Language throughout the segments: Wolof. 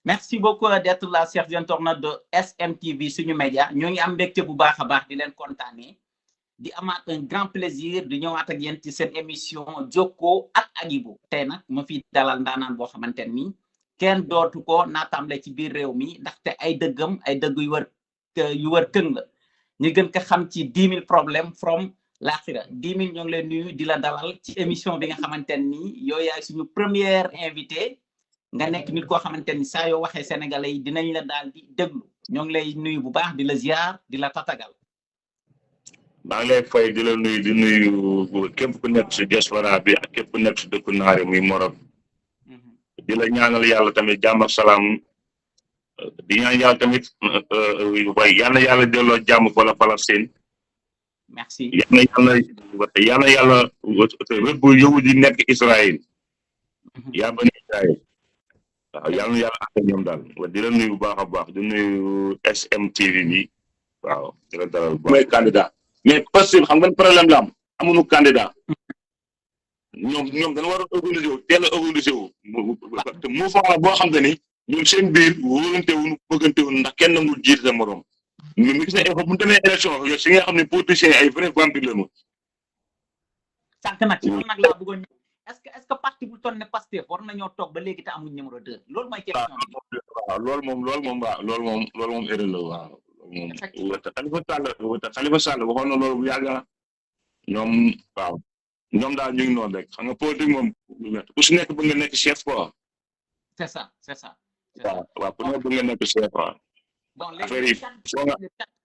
merci beaucoup d'être là chers internautes de SMTV suñu média ñoo ngi am mbégte bu baax a baax di leen kontaanee di amaat un grand plaisir di ñëwaat ak yéen ci seen émission Jokkoo ak Agibou tey nag ma fi dalal ndaanaan boo xamante ni kenn dootu ko naataamle ci biir réew mi ndaxte ay dëggam ay dëgg yu wër këng la ñu gën ko xam ci 10 000 problèmes from l'Akhira 10 000 ñoo ngi leen nuyu di la dalal ci émission bi nga xamante ni yow yaay suñu première invité nga nekk nit koo xamante ni saa yoo waxee sénégalais yi dinañ la daal di déglu ñoo ngi lay nuyu bu baax di la ziar di la tatagal. maa ngi lay fay di la nuyu di nuyu képp ku nekk si diaspora bi ak képp ku nekk si dëkku naari muy Maroc di la ñaanal yàlla tamit jàmm ak salaam di ñaan yàlla tamit waaye yal na yàlla delloo jàmm fala Palestine. merci yal na yàlla rëbb yow di nekk Israël. yaa bani Israël. waaw yal na yàlla ak ñoom daal di la nuyu bu baax a baax di nuyu SMTV bi waaw di la dalal bu baax. mooy candidat mais Pastef xam nga problème la am amuñu candidat ñoom dañu war a organiser wu teel a organiser wu te mouvement la boo xam te ni ñoom seen biir wóolante wuñu bëggante wuñu ndax kenn nangul jiite sa morom mais mi gis ne bu ñu demee élection yow si nga xam ne politiciens ay vrai vampire lañu. sànq nag ci loolu nag laa bëggoon est-ce que parti bu toll ne Pastef war nañoo toog ba léegi te amuñ numéro 2 loolu mooy question bi. waaw loolu moom erreur la waaw. Khalifa Sall waxoon na loolu bu yàgg na ñoom waaw ñoom daal ñu ngi noonu rek xam nga politique moom ku si nekk bëgg nga nekk chef quoi. c'est ça. waaw ku nekk bëgg nga nekk chef quoi. bon léegi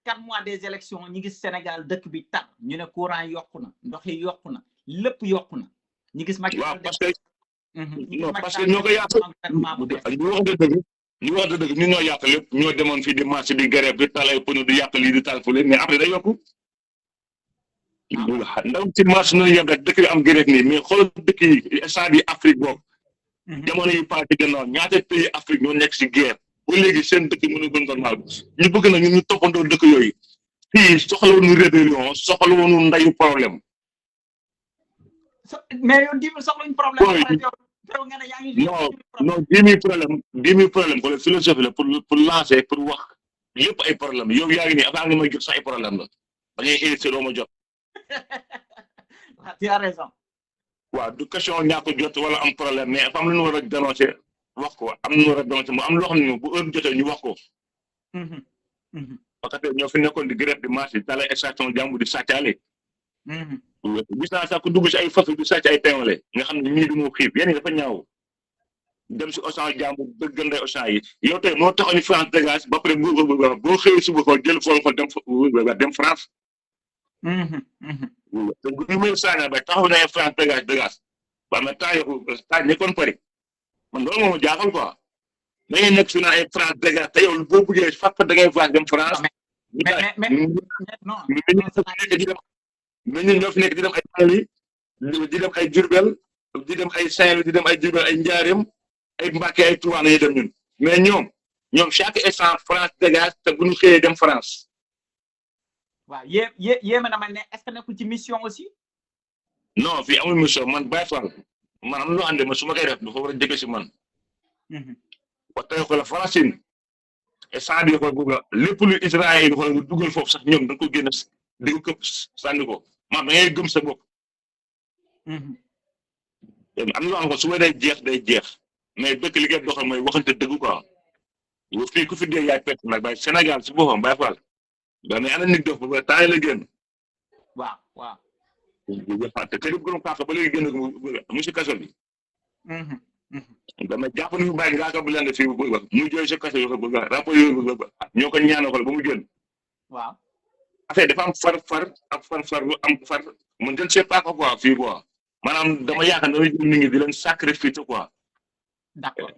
4 mois des élections ñi ngi Sénégal dëkk bi tar ñu ne courant yokku na ndox yi yokku na lépp yokku na ñi gis Macky waaw parce que ñoo ko yàq ñu wax dëgg ñu ñoo yàq lépp ñoo demoon fii di marché di grève di tal ay pneu di yàq lii di tal fële mais après day yokku ndaw ci marché nañu yem rek dëkk bi am grève nii mais xoolal dëkk yi instant bi Afrique boobu jamono yu passé gannaaw ñaata pays Afrique ñoo nekk si guerre ba léegi seen dëkk mënu gën normal ñu bëgg na ñu toppandoo dëkk yooyu fii soxla woonu rébellion soxla woonu ndayu problème mais yow 10 000 soxlañu problème non 10 000 problème wala philosophie la pour lancer pour wax lépp ay problème yow yaa ngi nii avant nga may jot sax ay problème la da ngay invité doo ma jot. tu as raison. waaw du question ñàkk jot wala am problème mais dafa am lu ñu war a dénoncer wax ko am lu ñu war a dénoncer mu am loo xam ne bu heure jotee ñu wax ko. parce que ñoo fi nekkoon di grève di marché daal ay station jàmbur di sàccaale. gis naa sax ku dugg si ay fas di sàcc ay teewale nga xam ne ñii du mu xiif yéen dafa ñaaw dem si Auchan jàmbur dëgg ndey Auchan yi yow tey moo taxaw ni France dégage ba pare boo xëyee suba ko jël fool dem France. te bu ñu may Sagna ba taxaw na France dégage ba mais temps nekkoon Paris man loolu moo ma jaaxal quoi da ngay nekk fi naan ay France dégage te yow boo buggee fàq da ngay voyage dem France. mais ñun ñoo fi nekk di dem ay Mali di dem ay Diourbel di dem ay Saint-Louis di dem ay Diourbel ay Njaaréem ay Mbacké ay Touba la ñuy dem ñun mais ñoom chaque instant France dégage te bu ñu xëyee dem France. waaw yéeme na ma ne est-ce que nekkul ci mission aussi. non fii amul mission man Baye Fall man am na loo xam ne man su ma koy def dafa war a jege si man. wax dëgg la Palestine instant bii ko lépp lu Israël yi dugal foofu sax ñoom da nga ko génne di ko këpp sànni ko. da ngay gëm sa bopp. am na loo xam ne su ma day jeex mais dëkk li ngay doxal mooy waxante dëgg quoi yow fii ku fi dee yaay perte nag Baye Sénégal si boppam Baye Fall da ne ana nit dox ba temps yi la génn. waaw. te kër yi bu gën a ba léegi génn mu si kaso bi. dama jàpp ni Baye ngaa ko bu leen fii muy jooy si kaso yi rapport yooyu ñoo ko ñaanoo ko ba mu génn. waaw. affaire dafa am far lu am far man je ne sais pas quoi fii quoi maanaam dama yaakaar ne nit ñi di leen sacrifice quoi. d'accord